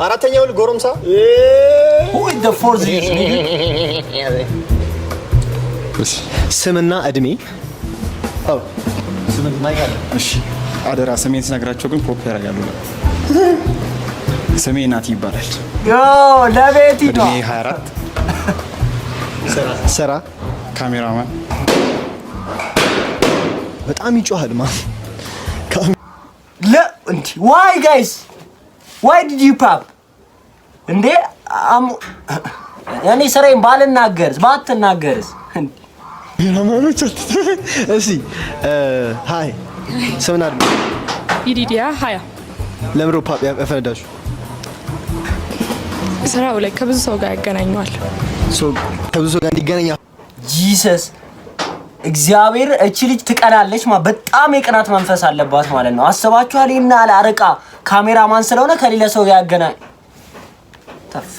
አራተኛው ጎረምሳ። Who is the fourth ልጅ, nigga? ስምና እድሜ። አዎ፣ mic አለ። እሺ አደራ፣ ስሜን ስነግራቸው ግን pop ያደርጋሉ። ስሜ ናቲ ይባላል። Yo፣ ለቤቲ እድሜ ነው። 24። ስራ? ካሜራማን። በጣም ይጮሃል ማ ለ እንዲ why, guys, why did you pop? እንዴ፣ እኔ ስራዬን ባልናገርስ ባትናገርስ? ካሜራማኖች። እሺ፣ hi፣ ስምና እድሜ? ኢዲዲያ፣ 20። ለምሮ pop ያፈነዳችሁ? ስራው ላይ ከብዙ ሰው ጋር ያገናኘዋል። So ከብዙ ሰው ጋር እንዲገናኝ። Jesus፣ እግዚአብሔር፣ እቺ ልጅ ትቀናለች ማ በጣም የቅናት መንፈስ አለባት ማለት ነው። አስባችኋል? ይህን ያህል አርቃ ካሜራማን ስለሆነ ከሌላ ሰው ጋር ያገናኝ ተፋ።